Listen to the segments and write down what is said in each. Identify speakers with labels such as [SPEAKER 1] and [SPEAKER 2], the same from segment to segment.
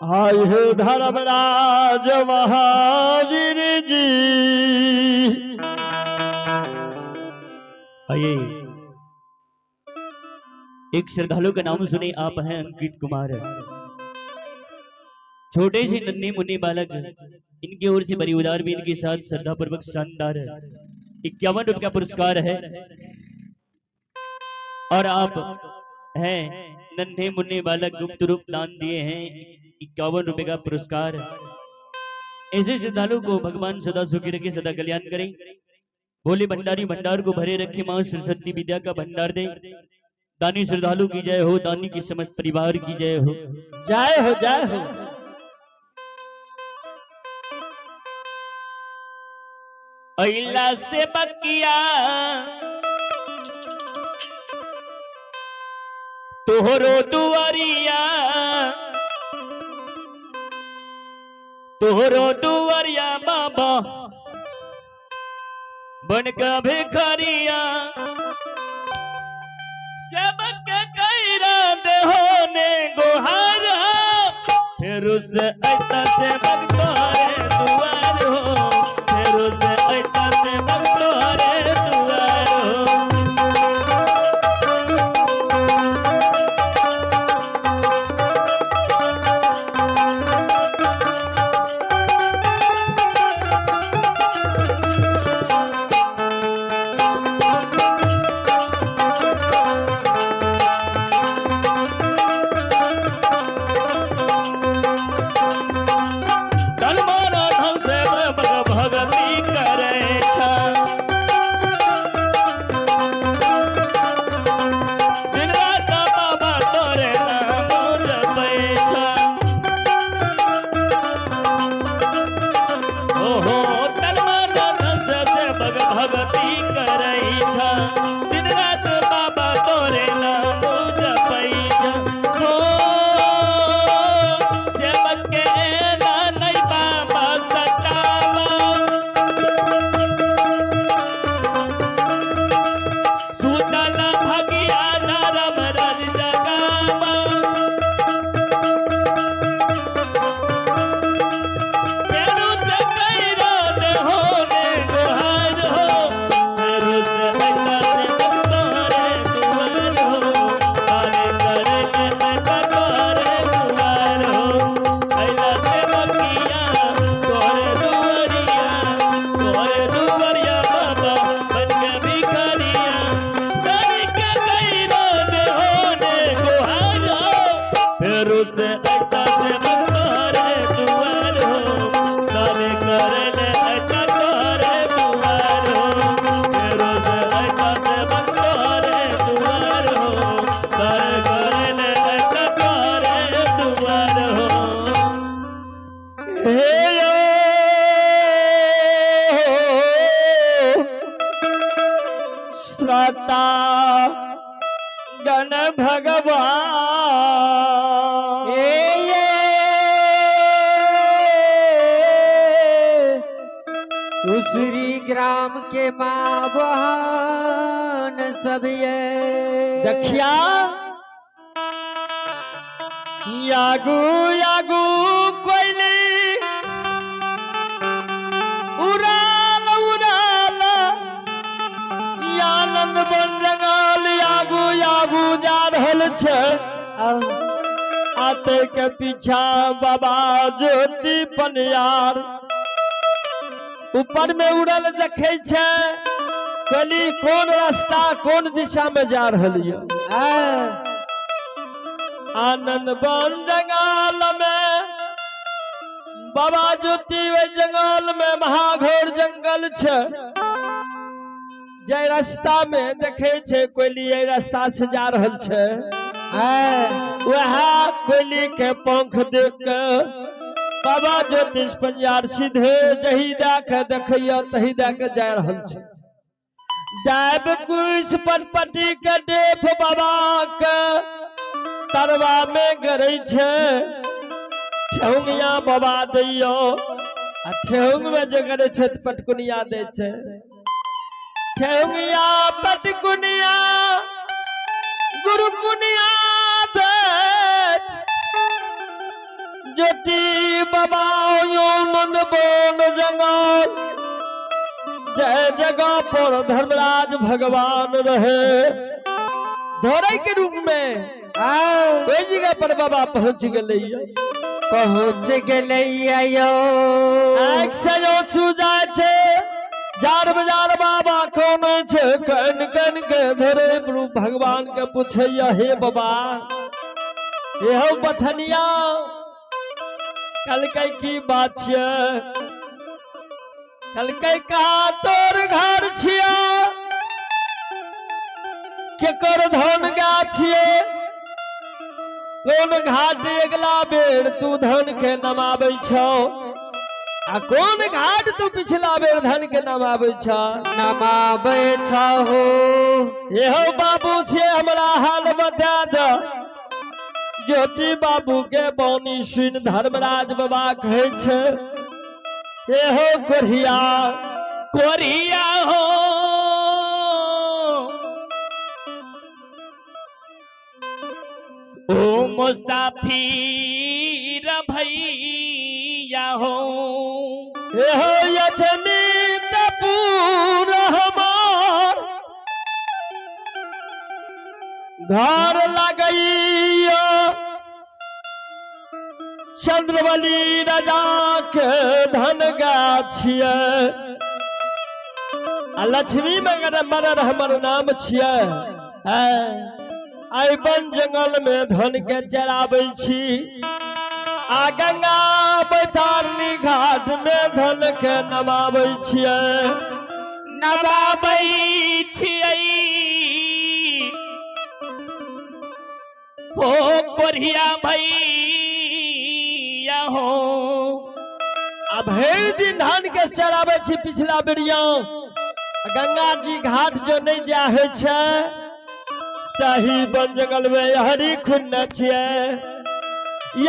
[SPEAKER 1] आय हे धर्मराज महावीर जी।
[SPEAKER 2] आइए एक श्रद्धालु का नाम सुने आप हैं अंकित कुमार, छोटे से नन्हे मुन्ने बालक, इनकी ओर से बड़ी उदार बीन के साथ श्रद्धा पूर्वक शानदार 51 रुपये का पुरस्कार है। और आप हैं नन्हे मुन्ने बालक, गुप्त रूप दान दिए हैं 51 रुपए का पुरस्कार। ऐसे श्रद्धालु को भगवान सदा सुखी रखे, सदा कल्याण करें। भोले भंडारी भंडार को भरे रखे, मां सरस्वती विद्या का भंडार दे। दानी श्रद्धालु की जय हो, दानी की समस्त परिवार की जय हो।
[SPEAKER 1] जय हो, जय हो।
[SPEAKER 2] अइला से बकिया तोहरो दुआरिया, तोहरो दुआरिया बाबा बन के भिखारिया, सबके कैरा देहो ने गोहार, फिर से ऐता से तोहरे दुआर हो, फिर से ऐता से तोहरे दुआर हो। तन मन धन से भगती करे छा, दिन रात बाबा तोरे नाम जपै छा। ओहो तन मन धन से भगती करे छा, दिन रात बाबा तोरे नाम जपै छा। हो सेवक के नहीं बाबा सतावा, सुतल भगिया धर्म रज जगावा, पेरू से कैरो देहो ने गोहार हो, पेरू से ऐता से तोहरे दुआर हो, तारे करे ले ऐता तोहरे दुआर हो, ऐला से बकिया तोहरे दुआरिया, तोहरे दुआरिया बाबा बन के भिखारिया, तारे के कैरो देहो ने गोहार हो, फेरू से ऐता से तोहरे दुआर हो, तारे करे ले ऐता तोहरे दुआर हो, फेरू से ऐता से तोहरे दुआर हो, तारे करे ले ऐता तोहरे दुआर हो।
[SPEAKER 1] हे यो श्रोता गण भगवान,
[SPEAKER 3] उसरी ग्राम के माँ बहन सब ये
[SPEAKER 1] देखिया यागू यागू कोइली उड़ाल उड़ाल आनंद बन जंगल यागू यागू जा रहल छै। आते के पीछा बाबा ज्योति पनियार ऊपर में उड़ल देखे छै। कहली कोन रास्ता कोन दिशा में जा रहल ये। आनंद बन जंगल में बाबा ज्योति वे जंगल में महाघोर जंगल छै। जे रास्ता में देखे छै कोइली एहि रास्ता से जा रहल छै, वएह कोइली के पंख देख के बाबा ज्योतिष पंजार सीधे जही दए के देखैया तही दए के जा रहल छै। डाब कुश पटपटी के डेफ बाबा के तरवा में गरै छै। ठेहुंगिया बाबा दैयो आ ठेहुंग में जे गरै छै तऽ पटकुनिया दै छै। ठेहुंगिया पटकुनिया गुरुकुनिया दे ज्योति बाबा यो नंद बन जंगल जय जगह पर धर्मराज भगवान रहे धरे के रूप में ओहि जगह पर बाबा पहुंच गेलै।
[SPEAKER 3] पहुँच गेलै यो।
[SPEAKER 1] आँखि से आंसू जाइ छै, जार बजार बाबा कोन छै, कन कन के धरे रूप भगवान के पूछैया, हे बाबा हे बथनिया, कहलकै की बात छियै? कहलकै कहा तोर घर छिया, केकर धन गाछ छियै, कोन घाट अगला बेर तू धन के नमाबै छौ, आ कोन घाट तू पिछला बेर धन के नमाबै छौ?
[SPEAKER 3] नमाबै छहो।
[SPEAKER 1] एहो बाबू से हमरा हाल बता द। ज्योति बाबू के बौनी सुन धर्मराज बाबा कहै छै, एहो कोढ़िया
[SPEAKER 2] कोढ़िया हो, ओ मुसाफिर भैया हो,
[SPEAKER 1] एहो लक्ष्मी तपूर हमार घर लगैया चंद्रबली राजा के धन गाछिए, आ लक्ष्मी मगर मरर हमर नाम छियै। आइ वन जंगल में धन के चराबै छी, आ गंगा बैतारनी घाट में धन के नमाबै छियै।
[SPEAKER 2] नमाबै छियै हो कोढ़िया भैया हो।
[SPEAKER 1] आ भरि दिन धान के चराबै छी पिछला बेरिया, गंगा जी घाट जो नहीं जा होइ छै तही वन जंगल में हरी खुन्ना छियै,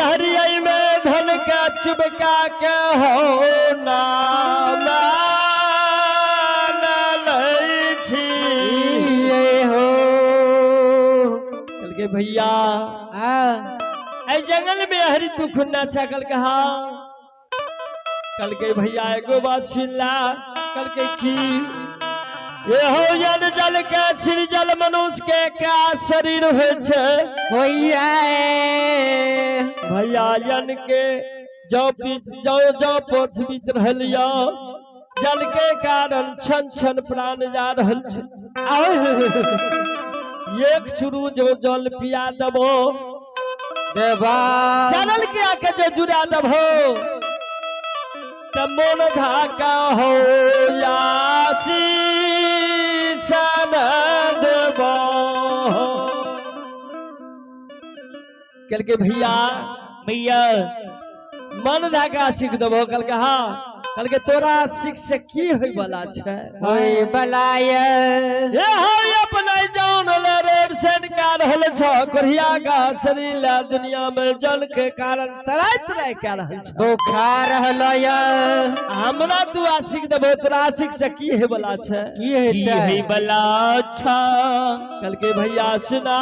[SPEAKER 1] हरी में धन के चुबका के हो नाम लै छी
[SPEAKER 3] हो।
[SPEAKER 1] कहलकै भैया एहि जंगल में हरी तू खुन्ना छै? कहलकै हाँ। कहलकै भैया एगो बात सुन ला। कहलकै की? एहो जल जल के सृजल मनुष्य के क्या शरीर होइ छै?
[SPEAKER 3] होइया।
[SPEAKER 1] भैया यन के जौ पीत जौ जौ पोथ बीत रहल या, जल के कारण क्षण क्षण प्राण जा रहल छै। एक शुरू जो जल पिया देबो
[SPEAKER 3] देबा,
[SPEAKER 1] चलल के आके जे जुड़ा देबो त मोन धाका हो याची सन देबो। कहलकै भैया
[SPEAKER 2] भैया
[SPEAKER 1] मन धाका सीख देबो? कहलकै हाँ। कहलकै तोरा सीख से की होय वाला छै?
[SPEAKER 3] होय वाला ये।
[SPEAKER 1] ए हो अपना जान ले रेब सेन का रहल छ कोढ़िया का शरीर ले दुनिया में जल के कारण तराय तराय के रहल छ,
[SPEAKER 3] बुखार रहल ये।
[SPEAKER 1] हमरा तू आशिक देबो, तोरा आशिक से की होय वाला छै?
[SPEAKER 3] की हेतै?
[SPEAKER 2] की होय वाला छ?
[SPEAKER 1] कहलकै भैया सुना।